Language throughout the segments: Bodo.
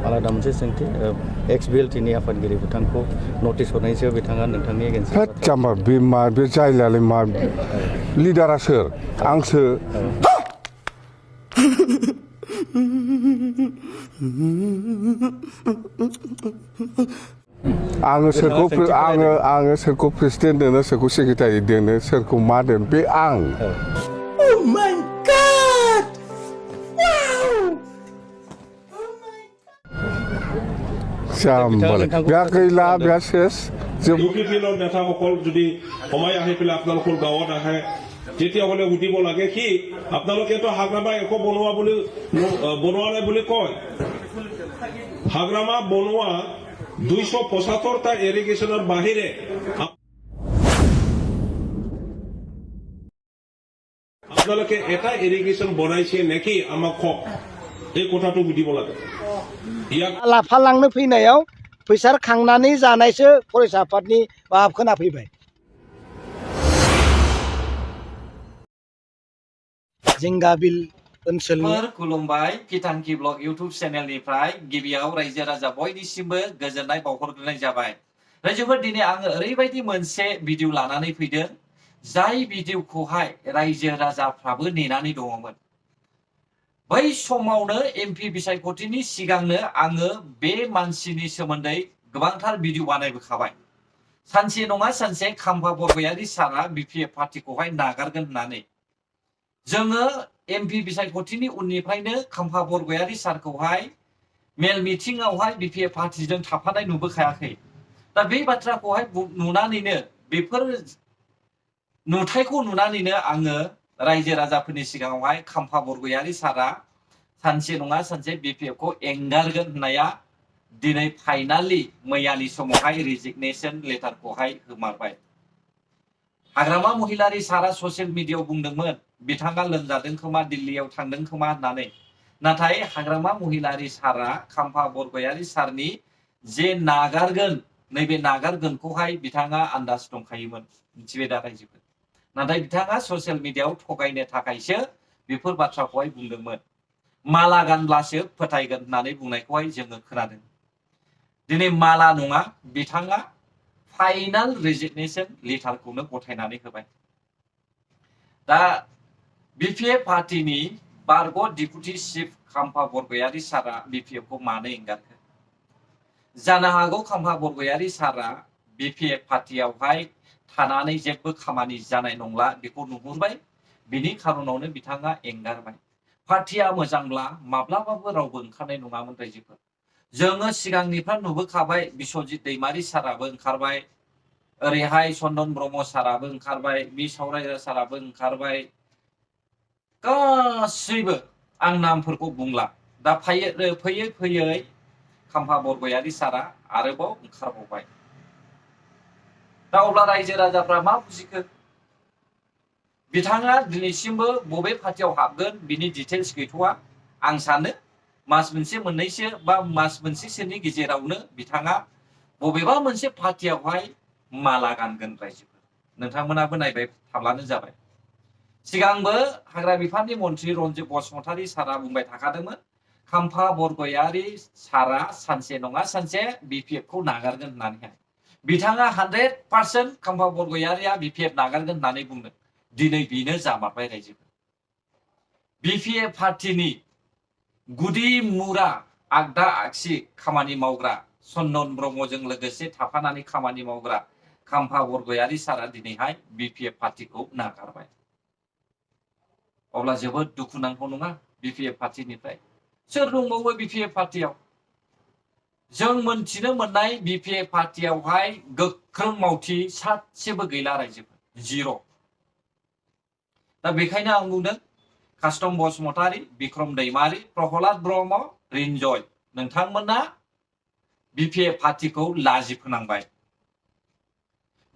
आलादा मोनसे सोंथि एक्स बिएलटिनि आफादगिरि बिथांखौ नटिस हरनायनि सायाव बिथाङा नोंथांनि एगेन्स्ट होद जाम्बा बे जायलायालाय मा लिडारा सोर आंसो आङो सोरखौ प्रेसिडेन्ट दोनो सोरखौ सेक्रेटारि दोनो सोरखौ मा दोनो बे आं Oh my God! जाम्बालाय बेहा गैला बेहा सेस जों ইউপিপিএলৰ নেতাসকল যদি সময় আহি পেলাই আপোনালোকৰ গাঁৱত আহে তেতিয়াহ'লে সুধিব লাগে কি আপোনালোকেতো হাগ্ৰামা একো বনোৱা নাই বুলি কয় হাগ্ৰামা বনোৱা 275টা ইৰিগেশ্যনৰ বাহিৰে আপোনালোকে এটা ইৰিগেশ্যন বনাইছে নেকি আমাক কওক এই কথাটো বুজিব লাগে लाफा लांनो फैनायाव फैसा खांनानै जानायसो फरायसा आफादनि माबा खोनाफैबाय जिंगाबिल ओनसोलनि खुलुमबाय किटांकि ब्लग इउट्यूब चेनेलनिफ्राय गिबियाव रायजो राजा बयनिसिमबो गोजोननाय बावहरग्रोनाय जाबाय रायजोफोर दिनै आङो ओरैबायदि मोनसे भिडिअ लानानै फैदों जाय भिडिअखौहाय रायजो राजाफ्राबो नेनानै दङमोन बै समावनो एमपि बिसायख'थिनि सिगांनो आङो बे मानसिनि सोमोन्दै गोबांथार भिडिअ बानायबोखाबाय सानसे नङा सानसे खाम्फा बरगयारि सारा बिपिएफ पार्टिखौहाय नागारगोन होननानै जोङो एमपि बिसायख'थिनि उननिफ्रायनो खाम्फा बरगयारि सारखौहाय मेल मिटिंआवहाय बिपिएफ पार्टिजों थाफानाय नुबोखायाखै दा बे बाथ्राखौहाय नुनानैनो बेफोर नुथायखौ नुनानैनो आङो रायजो राजाफोरनि सिगाङावहाय खाम्फा बरगयारि सारा सानसे नङा सानसे बिपिएफखौ एंगारगोन होननाया दिनै फाइनालि मैयानि समावहाय रिजिगनेशन लेटारखौहाय होमारबाय हाग्रामा महिलारि सारा ससियेल मिडियायाव बुंदोंमोन बिथाङा लोमजादों खोमा दिल्लीयाव थांदों खोमा होननानै नाथाय हाग्रामा महिलारि सारा खाम्फा बरगयारि सारनि जे नागारगोन नैबे नागारगोनखौहाय बिथाङा आन्दाज दंखायोमोन मिथिबाय दा रायजोफोर नाथाय बिथाङा ससियेल मिडियायाव थगायनो थाखायसो बेफोर बाथ्राखौहाय बुंदोंमोन माला गानब्लासो फोथायगोन होननानै बुंनायखौहाय जोङो खोनादों दिनै माला नङा बिथाङा फाइनाल रेजिगनेशन लेटारखौनो गथायनानै होबाय दा बिपिएफ पार्टिनि बारग' डिपुटि चिफ खाम्फा बरगयारि सारा बिपिएफखौ मानो एंगारखो जानो हागौ खाम्फा बरगयारि सारा बिपिएफ पार्टियावहाय थानानै जेबो खामानि जानाय नंला बेखौ नुहुरबाय बिनि खारनावनो बिथाङा एंगारबाय पार्टिया मोजांब्ला माब्लाबाबो रावबो ओंखारनाय नङामोन रायजोफोर जोङो सिगांनिफ्राय नुबोखाबाय बिश्वजित दैमारि साराबो ओंखारबाय ओरैहाय चन्दन ब्रह्म साराबो ओंखारबाय बि सावरायग्रा साराबो ओंखारबाय गासैबो आं नामफोरखौ बुंला दा फैयै फैयै खाम्फा बरगयारि सारा आरोबाव ओंखारबावबाय दा अब्ला रायजो राजाफ्रा मा बुजिखो बिथाङा दिनैसिमबो बबे पार्टियाव हाबगोन बिनि डिटेल्स गैथ'वा आं सानो मास मोनसे मोननैसो बा मास मोनसेसोनि गेजेरावनो बिथाङा बबेबा मोनसे पार्टियावहाय माला गानगोन रायजोफोर नोंथांमोनाबो नायबाय थाब्लानो जाबाय सिगांबो हाग्रा बिफाननि मन्थ्रि रन्जित बसुमतारी सारा बुंबाय थाखादोंमोन खाम्फा बरगयारि सारा सानसे नङा सानसे बिपिएफखौ नागारगोन होननानैहाय बिथाङा 100% खाम्फा बरगयारिया बिपिएफ नागारगोन होननानै बुंदों दिनै बेनो जामारबाय रायजोफोर बिपिएफ पार्टिनि गुदि मुरा आगदा आगसि खामानि मावग्रा चन्दन ब्रह्मजों लोगोसे थाफानानै खामानि मावग्रा खाम्फा बरगयारि सारा दिनैहाय बिपिएफ पार्टिखौ नागारबाय अब्ला जोबोद दुखुनांथाव नङा बिपिएफ पार्टिनिफ्राय सोर दंबावो बिपिएफ पार्टियाव जों मोनथिनो मोननाय बिपिएफ पार्टियावहाय गोख्रों मावथि सासेबो गैला रायजोफोर जिर' दा बेखायनो आं बुंदों कास्टम बसुमतारी बिक्रम दैमारी प्रहलाद ब्रह्म रिन्जय नोंथांमोना बिपिएफ पार्टिखौ लाजि फोनांबाय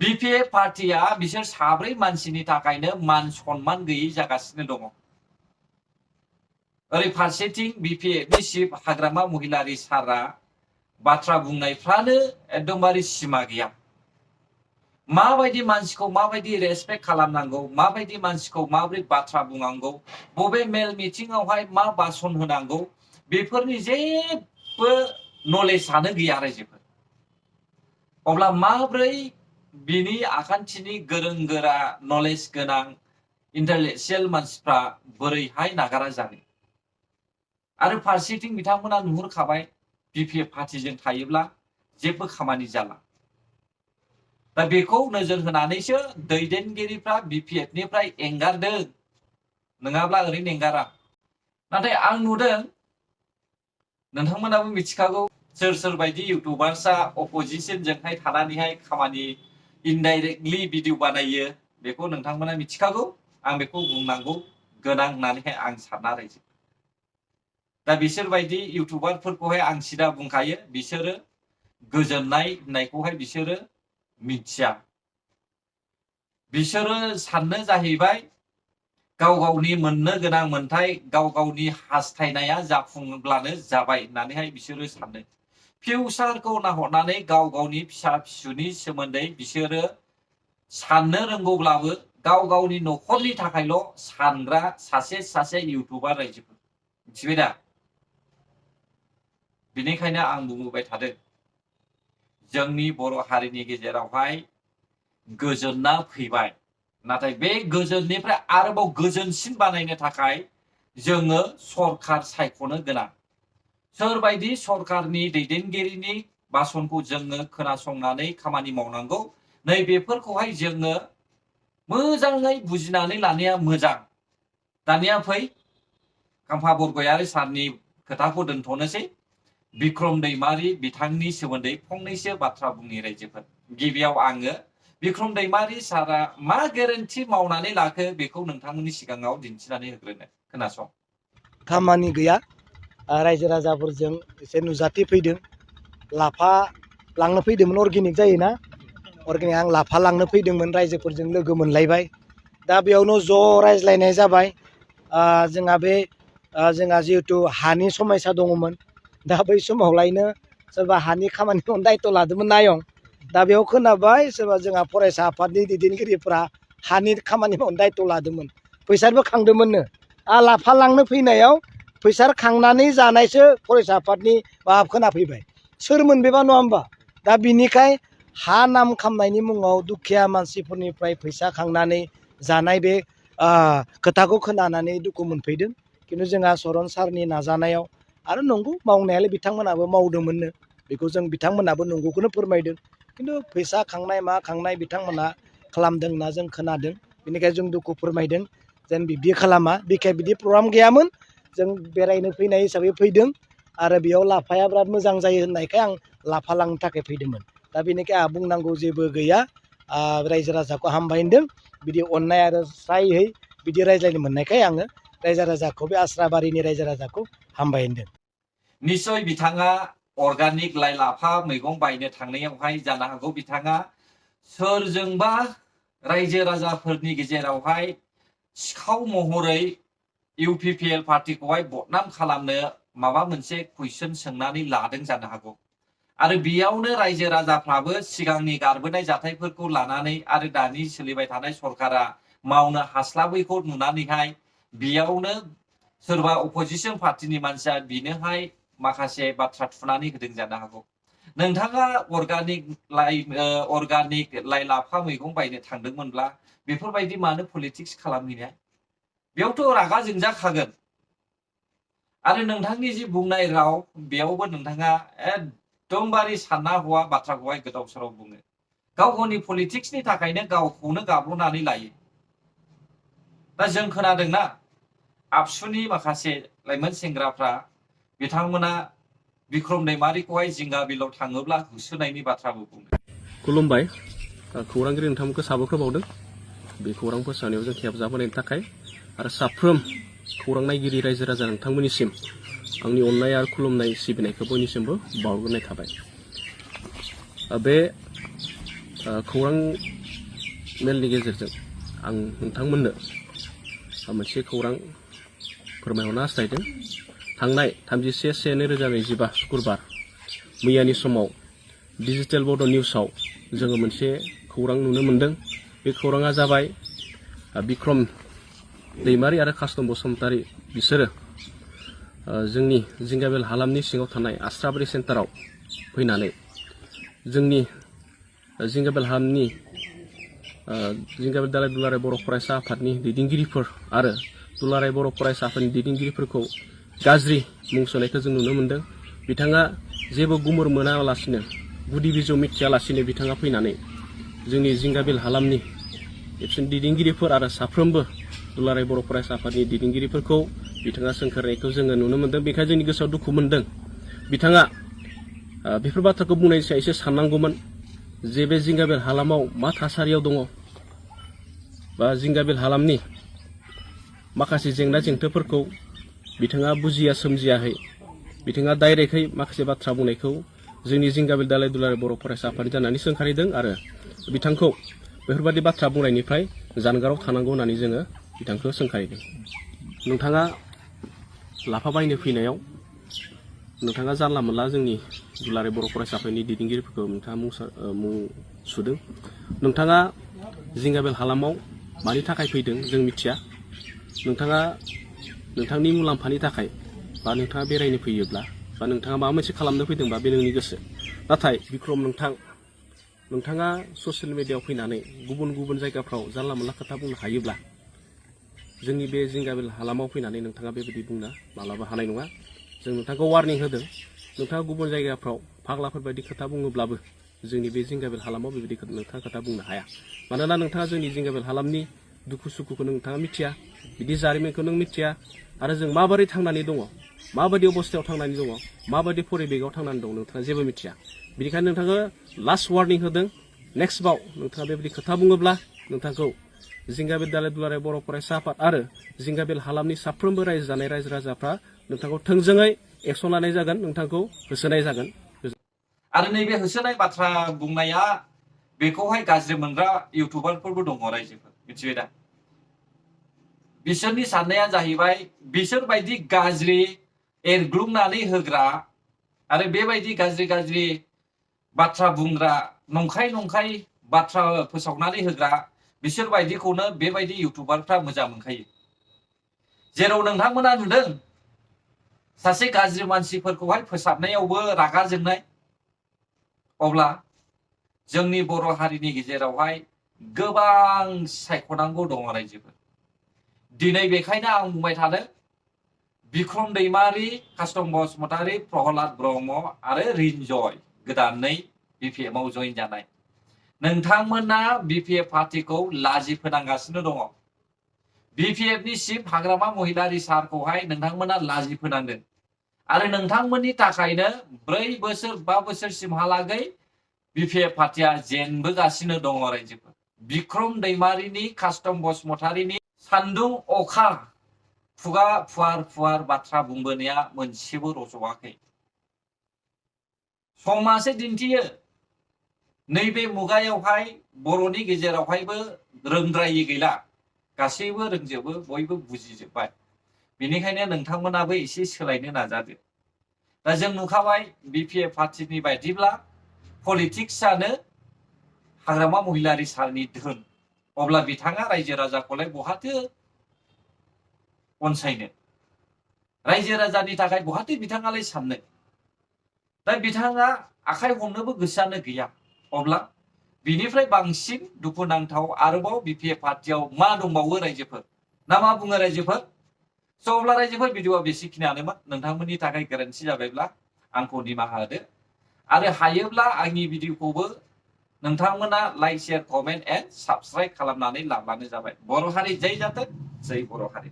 बिपिएफ पार्टिया बिसोर साब्रै मानसिनि थाखायनो मान सन्मान गैयै जागासिनो दङ ओरै फारसेथिं बिपिएफनि चिफ हाग्रामा महिलारि सारा बाथ्रा बुंनायफ्रानो एकदमबारे सिमा गैया माबायदि मानसिखौ माबायदि रेसपेक्ट खालामनांगौ माबायदि मानसिखौ माबोरै बाथ्रा बुंनांगौ बबे मेल मिटिंआवहाय मा भाषण होनांगौ बेफोरनि जेबो नलेजआनो गैया रायजोफोर अब्ला माब्रै बिनि आखान्थिनि गोरों गोरा नलेज गोनां इन्टेलेक्चुयेल मानसिफ्रा बोरैहाय नागारा जानो आरो फारसेथिं बिथांमोना नुहुरखाबाय बिपिएफ पार्टिजों थायोब्ला जेबो खामानि जाला दा बेखौ नोजोर होनानैसो दैदेनगिरिफ्रा बिपिएफ निफ्राय एंगारदों नङाब्ला ओरैनो एंगारा नाथाय आं नुदों नोंथांमोनाबो मिथिखागौ सोर बायदि इउटुबार्सआ अपोजिशनजोंहाय थानानैहाय खामानि इनडाइरेक्टलि भिडिअ बानायो बेखौ नोंथांमोना मिथिखागौ आं बेखौ बुंनांगौ गोनां होननानैहाय आं सानना रायजो दा बिसोर बायदि इउटुबारफोरखौहाय आं सिदा बुंखायो बिसोरो गोजोननाय होननायखौहाय बिसोरो मिथिया बिसोरो साननो जाहैबाय गाव गावनि मोननो गोनां मोनथाय गाव गावनि हास्थायनाया जाफुङोब्लानो जाबाय होननानैहाय बिसोरो सानो फिउचारखौ नाहरनानै गाव गावनि फिसा फिसौनि सोमोन्दै बिसोरो साननो रोंगौब्लाबो गाव गावनि न'खरनि थाखायल' सानग्रा सासे इउटुबार रायजोफोर मिथिबाय दा बेनिखायनो आं बुंबाय थादों जोंनि बर' हारिनि गेजेरावहाय गोजोनना फैबाय नाथाय बे गोजोननिफ्राय आरोबाव गोजोनसिन बानायनो थाखाय जोङो सरकार सायख'नो गोनां सोरबायदि सरकारनि दैदेनगिरिनि बासनखौ जोङो खोनासंनानै खामानि मावनांगौ नै बेफोरखौहाय जोङो मोजाङै बुजिनानै लानाया मोजां दानिया फै खाम्फा बरगयारि सारनि खोथाखौ दोनथ'नोसै बिक्रम दैमारि बिथांनि सोमोन्दै फंनैसो बाथ्रा बुंनि रायजोफोर गिबियाव आङो बिक्रम दैमारि सारा मा गेरेन्थि मावनानै लाखो बेखौ नोंथांमोननि सिगाङाव दिन्थिनानै होग्रोनो खोनासं खामानि गैया रायजो राजाफोरजों एसे नुजाथि फैदों लाफा लांनो फैदोंमोन अर्गेनिक जायोना अर्गेनिक आं लाफा लांनो फैदोंमोन रायजोफोरजों लोगो मोनलायबाय दा बेयावनो ज' रायज्लायनाय जाबाय जोंहा बे जोंहा जिहेतु हानि समस्या दङमोन दा बै समावलायनो सोरबा हानि खामानि मावनो दायथ' लादोंमोन नायं दा बेयाव खोनाबाय सोरबा जोंहा फरायसा आफादनि दैदेनगिरिफ्रा हानि खामानि मावनो दायथ' लादोंमोन फैसाबो खांदोंमोननो लाफा लांनो फैनायाव फैसा खांनानै जानायसो फरायसा आफादनि माबा खोनाफैबाय सोरमोन बेबा नङा होमबा दा बिनिखाय हा नाम खालामनायनि मुङाव दुखिया मानसिफोरनिफ्राय फैसा खांनानै जानाय बे खोथाखौ खोनानानै दुखु मोनफैदों खिन्थु जोंहा चरन सारनि नाजानायाव आरो नंगौ मावनायालाय बिथांमोनाबो मावदोंमोननो बेखौ जों बिथांमोनाबो नंगौखौनो फोरमायदों खिन्थु फैसा खांनाय मा खांनाय बिथांमोना खालामदों होनना जों खोनादों बेनिखायनो जों दुखु फोरमायदों जेन बिब्दि खालामा बिखाय बिदि प्रग्राम गैयामोन जों बेरायनो फैनाय हिसाबै फैदों आरो बेयाव लाफाया बिराद मोजां जायो होननायखाय आं लाफा लांनो थाखाय फैदोंमोन दा बेनिखाय आंहा बुंनांगौ जेबो गैया रायजो राजाखौ हामबाय होनदों बिदि अननाय आरो स्रायै बिदि रायज्लायनो मोननायखाय आङो रायजो राजाखौ बे आस्राबारिनि रायजो राजाखौ हामबाय होनदों निश्चय बिथाङा अर्गानिक लाइ लाफा मैगं बायनो थांनायावहाय जानो हागौ बिथाङा सोरजोंबा रायजो राजाफोरनि गेजेरावहाय सिखाव महरै इउपिपिएल पार्टिखौहाय बदनाम खालामनो माबा मोनसे कुइसन सोंनानै लादों जानो हागौ आरो बेयावनो रायजो राजाफ्राबो सिगांनि गारबोनाय जाथायफोरखौ लानानै आरो दानि सोलिबाय थानाय सरकारा मावनो हास्लाबैखौ नुनानैहाय बेयावनो सोरबा अपोजिशन पार्टिनि मानसिया बिनोहाय माखासे बाथ्रा थुनानै होदों जानो हागौ नोंथाङा अर्गानिक लाइ लाफा मैगं बायनो थांदोंमोनब्ला बेफोरबायदि मानो पलिटिक्स खालामहैनाय बेयावथ' रागा जोंजाखागोन आरो नोंथांनि जि बुंनाय राव बेयावबो नोंथाङा एकदमबारे सानना हौवा बाथ्राखौहाय गोदाव सोराव बुङो गाव गावनि पलिटिक्सनि थाखायनो गावखौनो गाब्रनानै लायो दा जों खोनादोंना आबसुनि माखासे लाइमोन सेंग्राफ्रा बिथांमोना बिक्रम दैमारिखौहाय जिंगा बिलाव थाङोब्ला होसोनायनि बाथ्राबो बुङो खुलुमबाय खौरांगिरि नोंथांमोनखौ साबायखर बावदों बे खौरां फोसावनायाव जों हेफाजाब थाखाय आरो साफ्रोम खौरां नायगिरि रायजो राजा नोंथांमोननिसिम आंनि अननाय आरो खुलुमनाय सिबिनायखौ बयनिसिमबो बावहरनाय थाबाय बे खौरां मेलनि गेजेरजों आं नोंथांमोननो मोनसे खौरां फोरमायहरनो हास्थायदों थांनाय 31/1/2025 शुक्रबार मैयानि समाव डिजिटेल बड' निउसाव जोङो मोनसे खौरां नुनो मोनदों बे खौराङा जाबाय बिक्रम दैमारि आरो कास्टम बसुमतारी बिसोरो जोंनि जिंगाबेल हालामनि सिङाव थानाय आस्राबारि सेन्टाराव फैनानै जोंनि जिंगाबेल हालामनि जिंगाबेल दालाय दुलाराय बर' फरायसा आफादनि दैदेनगिरिफोर आरो दुलाराय बर' फरायसा आफादनि दैदेनगिरिफोरखौ गाज्रि मुं सोनायखौ जों नुनो मोन्दों। बिथाङा जेबो गुमुर मोनालासिनो गुदि बिजौ मिथियालासिनो बिथाङा फैनानै जोंनि जिंगाबेल हालामनि एबसुनि दैदेनगिरिफोर आरो साफ्रोमबो दुलाराय बर' फरायसा आफादनि दैदेनगिरिफोरखौ बिथाङा सोंखारनायखौ जोङो नुनो मोन्दों। बेखायनो जोंनि गोसोआव दुखु मोन्दों। बिथाङा बेफोर बाथ्राखौ बुंनायनि सायाव एसे साननांगौमोन जे बे जिंगाबेल हालामाव मा थासारियाव दङ बा जिंगाबेल हालामनि माखासे जेंना जेंथोफोरखौ बिथाङा बुजिया सोमजियाखै। बिथाङा डाइरेक्टयै माखासे बाथ्रा बुंनायखौ जोंनि जिंगाबेल दालाय दुलाराय बर' फरायसा आफादनि जानानै सोंखारिदों आरो बिथांखौ बेफोरबायदि बाथ्रा बुंनायनिफ्राय जानगाराव थानांगौ होननानै जोङो बिथांखौ सोंखारिदों। नोंथाङा लाफा बायनो फैनायाव नोंथाङा जानला मोनला जोंनि दुलाराय बर' फरायसा आफादनि दैदेनगिरिफोरखौ नोंथाङा मुं सुदों। नोंथाङा जिंगाबेल हालामाव मानि थाखाय फैदों जों मिथिया। नोंथाङा नोंथांनि मुलाम्फानि थाखाय बा नोंथाङा बेरायनो फैयोब्ला बा नोंथाङा माबा मोनसे खालामनो फैदोंबा बे नोंनि गोसो। नाथाय बिक्रम नोंथाङा ससियेल मिडियायाव फैनानै गुबुन गुबुन जायगाफ्राव जानला मोनला खोथा बुंनो हायोब्ला जोंनि बे जिंगाबेल हालामाव फैनानै नोंथाङा बेबायदि बुंनो मालाबा हानाय नङा। जों नोंथांखौ वार्निं होदों। नोंथाङा गुबुन जायगाफ्राव फाग्लाफोरबायदि खोथा बुङोब्लाबो जोंनि बे जिंगाबेल हालामाव बेबायदि नोंथाङा खोथा बुंनो हाया। मानोना नोंथाङा जोंनि जिंगाबेल हालामनि दुखु सुखुखौ नोंथाङा मिथिया, बिदि जारिमिनखौ नों मिथिया आरो जों माबोरै थांनानै दङ, माबायदि अबस्थायाव थांनानै दङ, माबायदि परिबेकआव थांनानै दं नोंथाङा जेबो मिथिया। बेनिखायनो नोंथाङा लास्ट वार्निं होदों। नेक्स्टबाव नोंथाङा बेबायदि खोथा बुङोब्ला नोंथांखौ जिंगाबेल दालाय दुलाराय बर' फरायसा आफाद आरो जिंगाबेल हालामनि साफ्रोमबो रायजो जानाय रायजो राजाफ्रा नोंथांखौ थोंजोङै एक्सन लानाय जागोन, नोंथांखौ होसोनाय जागोन। आरो नैबे होसोनाय बाथ्रा बुंनाया बेखौहाय गाज्रि मोनग्रा इउटुबारफोरबो दङ रायजोफोर, मिथिबाय दा? बिसोरनि साननाया जाहैबाय बिसोरबायदि गाज्रि एरग्लुंनानै होग्रा आरो बेबायदि गाज्रि बाथ्रा बुंग्रा, नंखाय बाथ्रा फोसावनानै होग्रा बिसोरबायदिखौनो बेबायदि इउटुबारफ्रा मोजां मोनखायो। जेराव नोंथांमोना नुदों सासे गाज्रि मानसिफोरखौहाय फोसाबनायावबो रागा जोंनाय, अब्ला जोंनि बर' हारिनि गेजेरावहाय गोबां सायख'नांगौ दङ रायजोफोर। दिनै बेखायनो आं बुंबाय थादों, बिक्रम दैमारि, कास्टम बसुमतारी, प्रहलाद ब्रह्म आरो रिन्जय गोदानै बिपिएफआव जइन जानाय, नोंथांमोना बिपिएफ पार्टिखौ लाजि फोनांगासिनो दङ। बिपिएफनि चिफ हाग्रामा महिलारी सारखौहाय नोंथांमोना लाजि फोनांदों आरो नोंथांमोननि थाखायनो 4 बोसोर 5 बोसोरसिमहालागै बिपिएफ पार्टिया जेनबोगासिनो दङ रायजोफोर। बिक्रम दैमारिनि, कास्टम बसुमतारीनि सान्दुं अखा खुगा फुवार बाथ्रा बुंबोनाया मोनसेबो रज'वाखै। समासो दिन्थियो नैबे मुगायावहाय बर'नि गेजेरावहायबो रोंद्रायि गैला, गासैबो रोंजोबो, बयबो बुजिजोब्बाय। बेनिखायनो नोंथांमोनाबो एसे सोलायनो नाजादो। दा जों नुखाबाय बिपिएफ पार्टिनि बायदिब्ला पलिटिक्सआनो हाग्रामा महिलारी सारनि धोन। अब्ला बिथाङा रायजो राजाखौलाय बहाथो अनसायनो, रायजो राजानि थाखाय बहाथो बिथाङालाय साननो? दा बिथाङा आखाइ हमनोबो गोसोआनो गैया। अब्ला बिनिफ्राय बांसिन दुखुनांथाव आरोबाव बिपिएफ पार्टियाव मा दंबावो रायजोफोर, ना मा बुङो रायजोफोर? स' अब्ला रायजोफोर भिडिअआ बेसेखिनियानोमोन। नोंथांमोननि थाखाय गोरोन्थि जाबायब्ला आंखौ निमाहा होदो आरो हायोब्ला आंनि भिडिअखौबो नोंथांमोना like, share, comment and subscribe खालामनानै लाब्लानो जाबाय। बर' हारि जै जाथों, जै बर' हारि।